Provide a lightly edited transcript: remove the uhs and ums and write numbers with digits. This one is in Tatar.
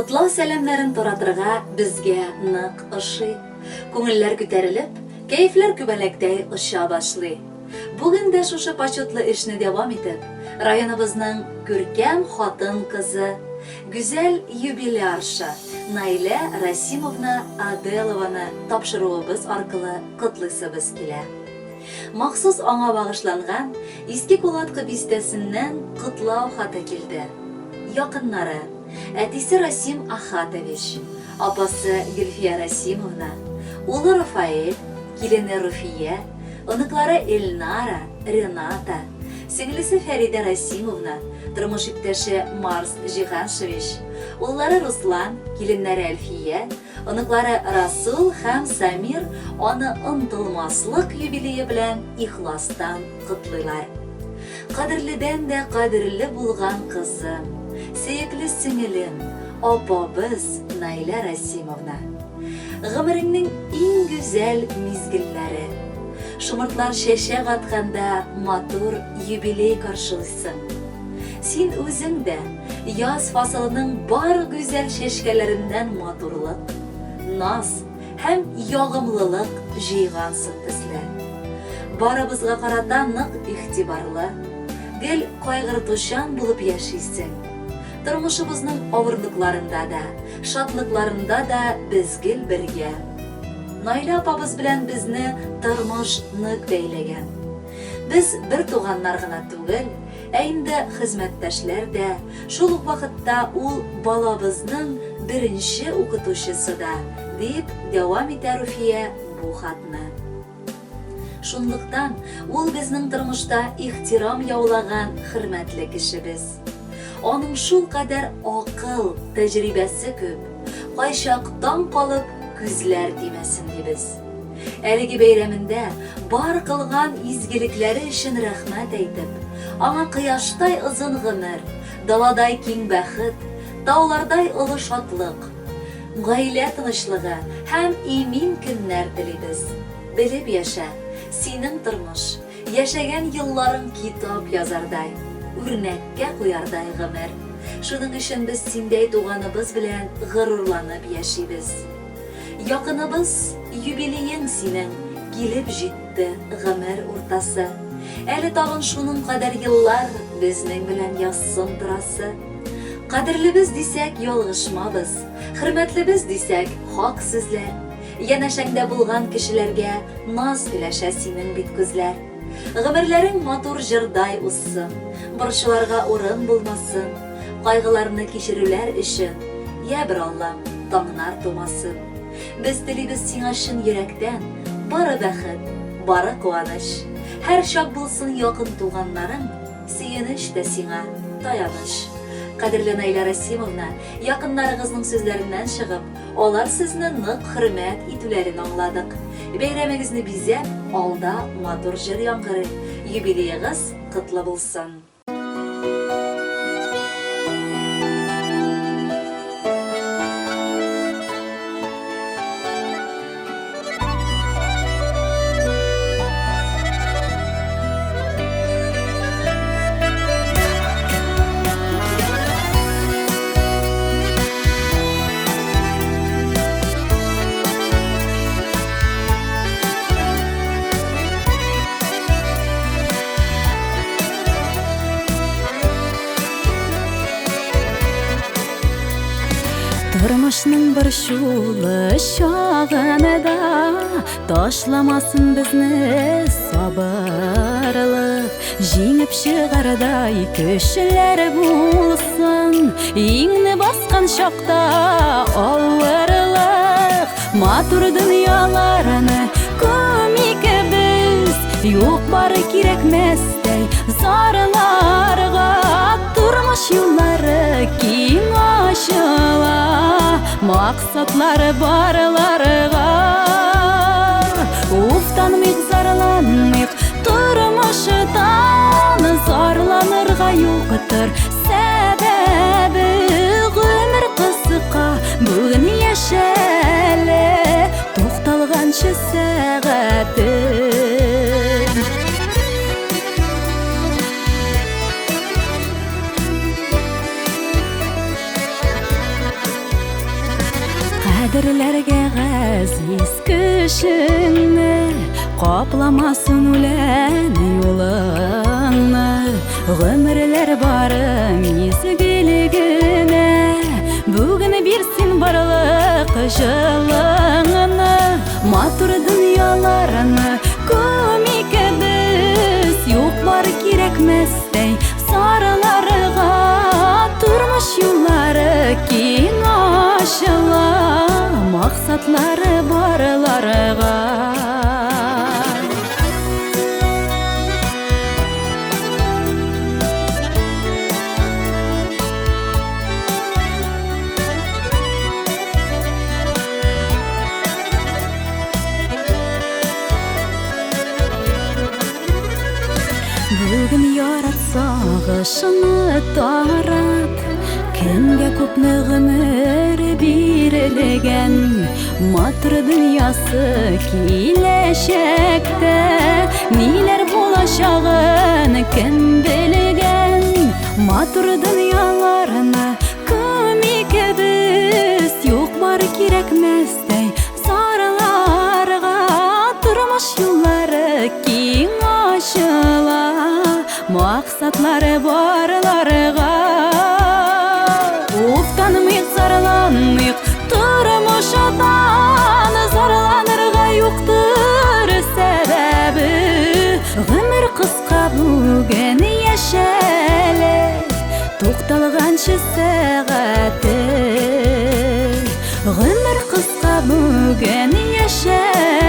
Котлау сәламнәрен таратырга безгә нык ошый. Күңелләр күтәрелеп, кәефләр күбәләктәй оча башлый. Бүген дә шушы почетлы эшне дәвам итеп, районыбызның күркәм хатын-кызы, гүзәл юбилярша Наилә Расимовна Аделованы тапшыруыбыз аркылы котлыйсыбыз килә. Махсус аңа багышланган Иске Кулаткы бистәсеннән котлау хаты килде. Якыннары, әтисе Расим Ахатович, апасы Гөлфия Расимовна, улы Рафаэль, килене Руфия, оныклары Эльнара, Рената, сеңлесе Фәридә Расимовна, тормыш иптәше Марс Җиһаншевич, уллары Руслан, киленнәре Әлфия, оныклары Расул һәм Самир аны онытылмаслык юбилее белән ихластан котлыйлар. Кадерледән дә кадерле булган кызым, сөекле сеңелем, апабыз Наилә Расимовна. Гомереңнең иң гүзәл мизгелләре. Шомыртлар чәчәк атканда матур юбилей каршылыйсың. Син үзең дә яз фасылының бар гүзәл чәчкәләреннән матурлык, наз һәм ягымлылык җыйгансың төсле. Барыбызга карата нык игътибарлы, гел кайгыртучан булып яшисең. Тормышыбызның авырлыкларында да, шатлыкларында да без гел бергә. Наилә апабыз белән безне тормыш нык бәйләгән. Без бер туганнар гына түгел, ә инде хезмәттәшләр дә, шул ук вакытта ул балабызның беренче укытучысы да, дип дәвам итә Руфия бу хатны. Шунлыктан ул безнең тормышта ихтирам яулаган хөрмәтле кешебез. Аның шулкадәр акыл, тәҗрибәсе күп, кайчак таң калып, күзләр тимәсен дибез. Әлеге бәйрәмендә бар кылган изгелекләре өчен рәхмәт әйтеп, аңа кояштай озын гомер, даладай киң бәхет, таулардай олы шатлык, гаилә тынычлыгы һәм имин көннәр телибез. Белеп яшә, синең тормыш, яшәгән елларың китап язардай, үрнәккә куярдай гомер. Шуның өчен без синдәй туганыбыз белән горурланып яшибез. Якыныбыз, юбилеең синең килеп җитте, гомер уртасы. Әле тагын шуның кадәр еллар безнең белән язсын торасы. Кадерлебез дисәк, ялгышмабыз, хөрмәтлебез дисәк, хак сүзләр. Янәшәңдә булган кешеләргә наз өләшә синең бит күзләр. Гомерләрең матур җырдай узсын, борчуларга урын булмасын, кайгыларны кичерүләр өчен, йә бер Аллам, таңнар тумасын. Без телибез сиңа чын йөрәктән бары бәхет, бары куаныч. Һәрчак булсын якын туганнарың, Сөенеч тә сиңа, таяныч. Кадерле Наилә Расимовна, якыннарыгызның сүзләреннән чыгып, алар сезне нык хөрмәт итүләрен аңладык. Бәйрәмегезне бизәп, алда матур җыр яңгырый. Юбилеегыз котлы булсын! Тормышның борчулы чагында Ташламасын безне сабырлык, Җиңеп чыгардай көчләр булсын. Иңне баскан чакта авырлык, Матур дөньяларны күмик без. Юк бары кирәкмәстәй зарларга, Тормыш юллары киң ачыла. Максатлары барларга. Уфтанмыйк, зарланмыйк, тормыштан зарланырга юктыр сәбәбе. Гомер кыска, бүген яшәле, тукталганчы сәгате. Газиз кешеңне Капламасын үлән юлыңны. Гомерләр бары мизгел генә, Бүген бирсен барлык җылыңны. Матур дөньяларны күмик без, Юк бар кирәкмәстәй зарларга. Тормыш юллары киң ачыла Максатлары барларга. Бүген ярат, сагышыңны тарат. Кемгә күпме гомер бирелгән, Матур дөньясы киләчәктә. Ниләр булачагын кем белгән? Матур дөньяларны күмик без, Юк бар кирәкмәстәй зарларга. Тормыш юллары киң ачыла Максатлары барларга. Уфтанмыйк, зарланмыйк тормыштан, Зарланырга юктыр сәбәбе. Гомер кыска, бүген яшәле, Тукталганчы сәгате. Гомер кыска, бүген яшәле.